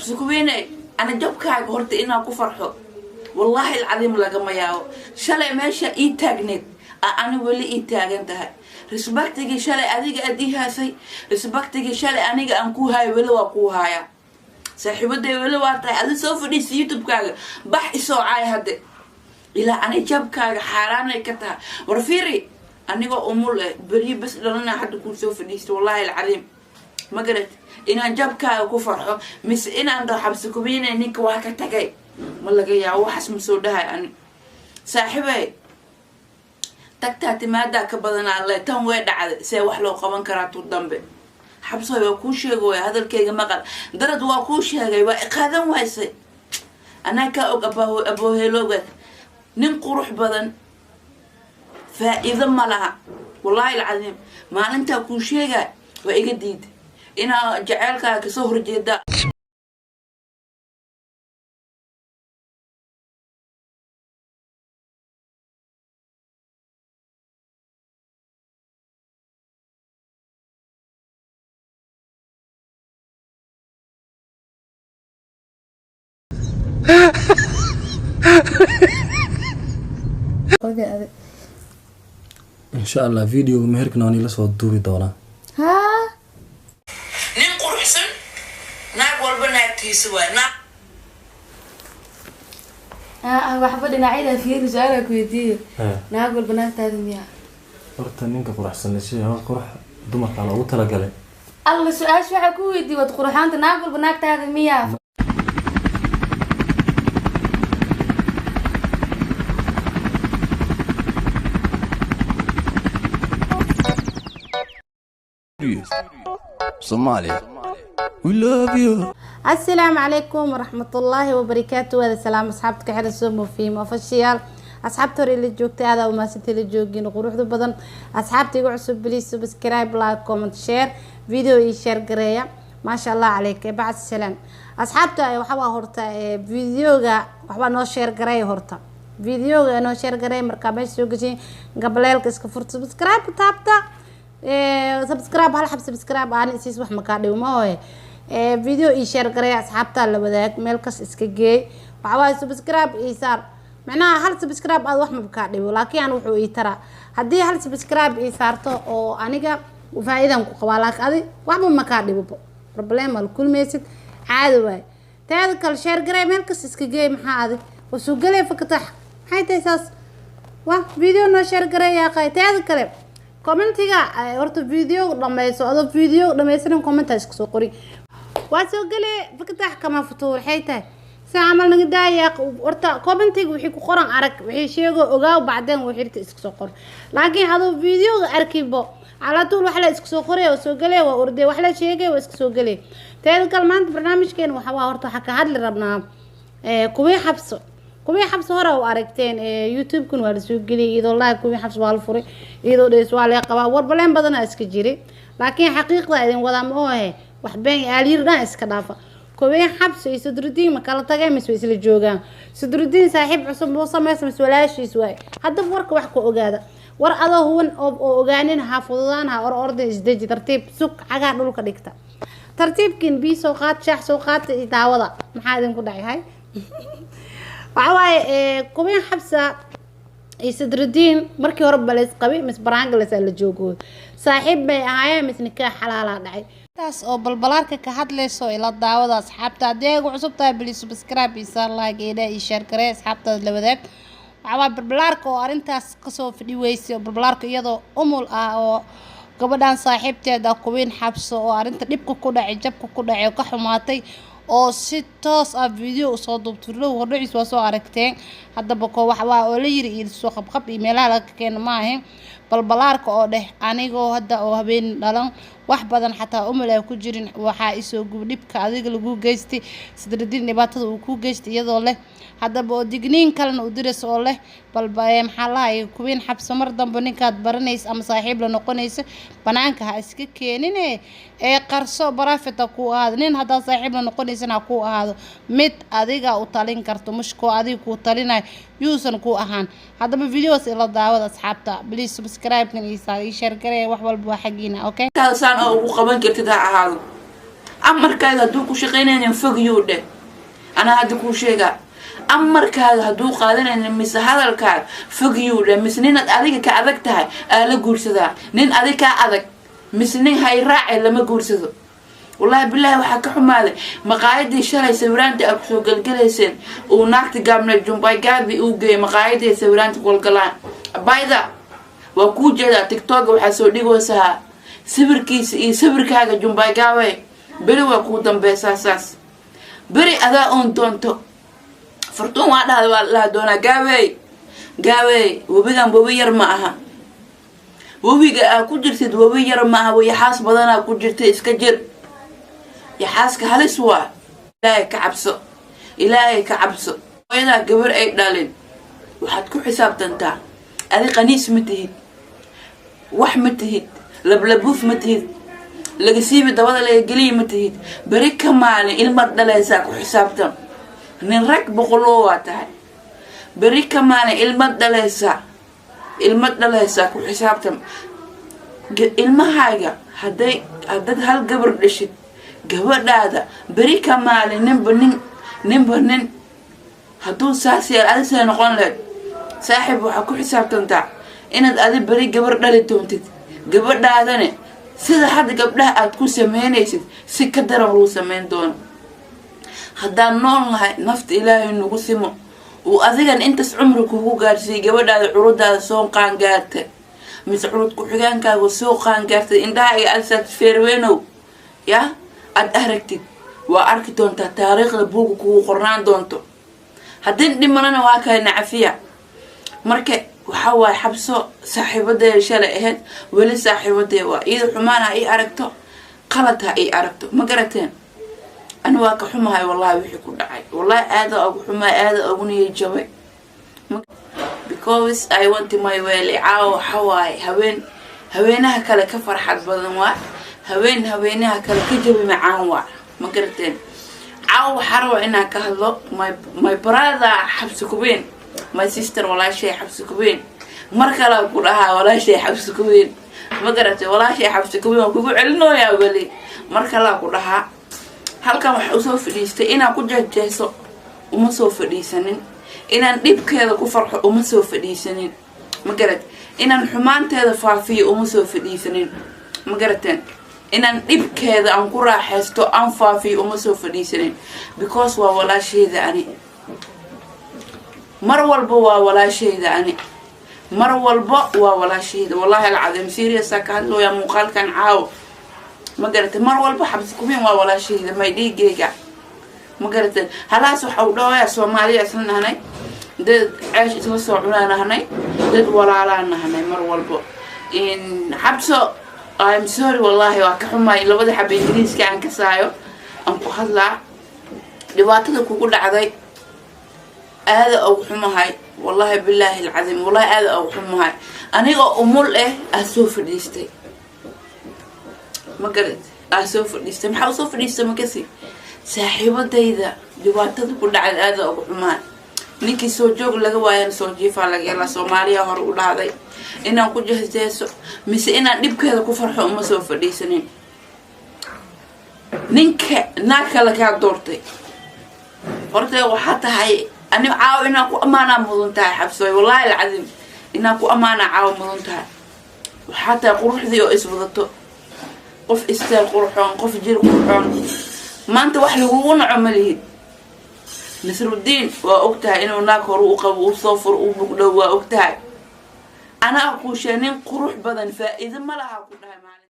Xabsi Kuweene, ana jabkaaga horta inaan ku farxo, wallaahi alcadiim, lagama yaabo. Shalay meesha ii taagneed ani weli ii taagan tahay. Respectigii shalay adiga aad ii haasay, respectigii shalay aniga aan kuu haayo, weli waa kuu haayaa. Saaxiibaday weli waa tahay. Adi soo fadhiisa YouTube-kaaga, bax isoo caay hadde, ilaa ani jabkaaga xaaraanay ka tahay. War fiiri, anigoo umul eh, beryo bas dhalana, hadda kuu soo fadhiista, wallaahi alcadiim, ma garat inaan jabkaaga ku farxo mise inaan dhaho Xabsi Kubiinay ninka waa ka tagay. Ma laga yaabo, waxaas ma soo dhahay. Ani saaxiibey, tagtaa timaadaa ka badanaa le. Tan way dhacday, see wax loo qaban karaa tu dambe? Xabsoy, waa kuu sheega waay, hadalkayga maqal. Darad waa kuu sheegay, waa iqaadan waysay. Anaa kaa og abooheeloogaad. Nin qurux badan faa-iido ma laha, wallaahi alcadiim. Maalintaa kuu sheegaa waa iga diida inaa jaceylkaaga kasoo horjeedaa. Oge adi. Insha Allah videoga meherkana waan ila soo duubi doonaa. Haa. Nin quruxsan, naag walba naagtiisa waay naag. Ah, waxba dhinacyada fiiri, su-aalaa ku weydiiye. Naag walba naagtaada miyaa? Horta ninka quruxsan la sheegay, qurux dumarka loogu talagalay. Alla, su-aasha waxaa ku weydiiye, waad qurxaanta, naag walba naagtaada miyaa? Somalia. We love you. Asalaamu calaykum waraxmatullaahi wabarakaatu. Waada salaam asxaabta ka xiran soo moofiim official. Asxaabta hore ila joogtay, aadaa umahadsantay la joogiin quruxda badan. Asxaabta igu cusub, please subscribe, like, comment, share video iyo share gareeya. Maasha Allah calayk. Bacd salaam asxaabta, waxaa horta videoga waxbaa noo share gareeya. Horta videoga noo share gareeya. Markaa meesha soo gashay, gabaleelka iska furta, subscribe taabta, subscribe hal xab subscribe aan isiis wax makaa dhigo ma hooye. Video ii share gareeya, asxaabta la wadaag, meel kas iska geey. Waxaa waaye subscribe ii saar, macnaha hal subscribe aad wax makaa dhibo, laakiin aan wuxuu ii taraa haddii hal subscribe ii saarto oo aniga faa'iidan ku qabaa, laakiin adi waxba makaa dhibo, problem la kulmaysid, caadi waaye. Taada kale share gareey, meel kas iska geey. Maxaa adi wasoo galay fakatax? Maxay tahay saas? Wa video noo share gareeya qay. Taada kale commentiga, horta video dhameyso. Adoo video dhameysanin commenta iska soo qori, waa soo gale fakatax kama futuur. Waxay tahay si camal naga daaya. Horta commentiga wixii ku qoran arag, wixii sheego ogaaw, bacdeen wixii iska soo qor. Laakiin adoo videoga arkibo, calaa tuul wax la iska soo qoray oo soo galay, waa orday, wax la sheegay waa iska soo galay. Teeda kale maanta barnaamijkeena waxa waa, horta waxaa ka hadli rabnaa kuwii Xabso. Kuwii Xabso hore u aragteen, YouTube-kan waa lasoo geliyay iyadoo live. Kuwii Xabso waa la furay iyadoo dhees waa laga qabaa. Warbaleen badanaa iska jiray, laakiin xaqiiqda idin wadaa ma ohe, wax been aalyir dhan iska dhaafa. Kuwii Xabso iyo Sadrudiin ma kala tageen mise way isla joogaan? Sadrudiin saaxiib cusub muu sameysa mise walaashiis waay? Haddaba warka wax ku ogaada. War adoo huwan oo ogaanin ha fududaan, ha or orda, isdeji, tartiib sug, cagaa dhulka dhigta, tartiibkin biyo soo qaat, shaax soo qaata iyo daawada. Maxaa idinku dhacay? Hay, waxa waaye kuwii Xabsa iyo Sadrudiin markii hore baleys qabay mis baraangales la joogooy, saaxiib bay ahaayeen mis nikaax xalaalaa dhacay? Taas oo balbalaarka ka hadlayso ila daawada. Asxaabta, haddii ay ugu cusub tahay, please subscribe iyo saar, like iyo iyo share garee, asxaabtaada la wadaag. Waxaa waaye balbalaarka oo arrintaas kasoo fadhi weysay, oo balbalaarka iyadoo umul ah oo gabadhan saaxiibteeda Kuwiin Xabso oo arrinta dhibka ku dhacay, jabka ku dhacay oo ka xumaatay, oo si toos ah video usoo duubtay. Low hordhaciis waa soo aragteen. Haddaba ko wax waa oo la yiri iyo soo qabqab iyo meelaha laga keeno ma ahayn. Balbalaarka oo dheh, anigoo hadda oo habeen dhalan wax badan xataa umul ay ku jirin, waxaa isoo gub dhibka adiga lagu geystay, Sadrudiin dhibaatada uu ku geystay, iyadoo leh haddaba oo digniin kalena u diraysa oo leh balba maxaa lahay, Kuwiin Xabso, mar dambe ninkaad baranaysa ama saaxiib la noqonaysa banaanka ha iska keenine ee qarso, private ha kuu ahaado. Nin haddaad saaxiib la noqonaysana ha kuu ahaado mid adiga u talin karto, mushkoo adiga kuu talinayo yuusan ku ahaan. Haddaba videos ila daawada asxaabta. Please subscribe-kan iyo saar iyo share garee, wax walba waa xaggiina. Okay. Saan oo ugu qaban kartid ha ahaado. Amarkaaga hadduu ku shaqaynaynin, fogiyuu dheh. Anaa hadda kuu sheegaa, amarkaaga hadduu qaadanaynin mise hadalkaaga, fogiyuu dheh. Mise ninaad adiga ka adag tahay aa la guursadaa. Nin adig kaa adag mise nin hayraace lama guursado. Wallaahi bilaahi, waxaa ka xumaaday maqaayadii shalay sawiraanta aad kusoo gelgelayseen, uu naagta gaabneed Jumbay Gaabi uu geeyay maqaayadii sawiraanta golgalaan. Bayda waa kuu jeedaa, TikToka waxaa soo dhigaysaa sawirkiisa iyo sawirkaaga. Jumbay Gaabe, beri waa kuu dambeysaa saas. Beri adaa oon doonto Fartuun waa dhahda, waa laha doonaa. Gaabey, gaabey, webigan webi yar ma aha. Webiga aa ku jirtid webi yar ma aha. Yaxaas badanaa ku jirta, iska jir. Yaxaaska halis waa. Ilaahay ka cabso, Ilaahay ka cabso. Hooyadaa gabar ay dhalin waxaad ku xisaabtantaa. Adi qaniis ma tihid, wax ma tihid, lablabuuf ma tihid, laga siibi dabada laga geliya ma tihid. Beri ka maalin ilmaad dhalaysaa, ku xisaabtan. Nin rag boqoloo waa tahay. Beri ka maalin ilmad dhalaysaa, ilmad dhalaysaa, ku xisaabtan. Ilmahaaga hadday haddaad hal gabar dhashid, gabadhaada beri ka maalin ninba nin, ninba nin hadduu saas yeel, adi see noqon lahayd? Saaxiib, waxaa ku xisaabtantaa inaad adi beri gabar dhali doontid. Gabadhaadane sida hadda gabdhaha aad ku sameynaysid si ka daran lagu sameyn doono. Haddaan nool nahay, nafta Ilaahay nagu simo, uu adigan intaas cumri kugu gaarsiiyey, gabadhaada curudaada soo qaangaarta mise curud ku-xigaankaaga soo qaangaartay, indhahaaga aad feerweynow ya aada aragtid, waa arki doontaa taariikhda buuga kugu qornaan doonto. Haddii dhimanana waa kale nacafiya. Marka waxaa waaye, Xabso saaxiibadeeda shalay ahayd, weli saaxiibadee waa. Iyada xumaan ha ii aragto, qalad ha ii aragto, ma garateen? Ani waa ka xumahay wallahi wixii ku dhacay. Wallahi aada ugu xumahay, aada ugu niyay jabay, because I want my weli. Caawa waxa waaye haween haweenaha kale ka farxad badan, waa haween haweenaha kale ka jabi macaan waa, ma garateen? Caawa waxaa rabaa inaan ka hadlo my brother Xabsi Kubeen, my sister, walaashay Xabsi Kubeen. Mar kale ku dhahaa walaashay Xabsi Kubeen, ma garatay? Walaashay Xabsi Kubeen, waan kugu celinooyaa weli. Mar kalea ku dhahaa. Halkan waxa usoo fadhiistay inaan ku jeejeeso uma soo fadhiisanin, inaan dhibkeeda ku farxo uma soo fadhiisanin, ma garat? Inaan xumaanteeda faafiyo uma soo fadhiisanin, ma garateen? Inaan dhibkeeda aan ku raaxaysto aan faafiyo uma soo fadhiisanin, because waa walaasheeda. Ani mar walba waa walaasheyda, ani mar walba waa walaasheyda. Wallahi alcadiim, seriousa ka hadlooyaa muuqaalkan caawo, ma garatay? Mar walba Xabsi Kubeen waa walaasheyda, may dhiigeyga, ma garatay? Halaas waxa uu dhawayaa, Soomaaliya isla nahnay, dad ceesh isla soo cunaa nahnay, dad walaalaa nahnay mar walbo. Xabso, I'm sorry, wallahi waa ka xumaay labada xaba Ingiriiska aan kasaayo aan ku hadlaa. Dhibaatada kugu dhacday aada ugu xumahay, wallahi bilaahi alcadiim, wallahi aada ugu xumahay. Anigoo umul eh aa soo fadhiistay, ma garat? Aa soo fadhiistay. Maxaa usoo fadhiistay? Makasi saaxiibadayda dhibaatada ku dhacday aada ugu xumahay. Ninkii soo joog laga waayana soo jiifaa laga helaa, Soomaaliya hore u dhahday. Inaan ku jehjeeso mise inaan dhibkeeda ku farxo uma soo fadhiisanin. Ninka naag kale kaa doortay, horta waxaa tahay ani caawa inaan ku ammaanaa mudan tahay, Xabsooy. Wallahi alcadiim, inaan ku ammaanaa caawa mudan tahay. Waxaa tahay quruxdii oo iswadato, qof isteel qurxoon, qof jir qurxoon. Maanta wax lagugu naco ma lihid. Nasruddiin waa og tahay inuu naag hore u qabo, uu soo furo, uu bugdhow, waa og tahay. Anaa kuushee nin qurux badan faa-iido ma laha ku dhahay maalin.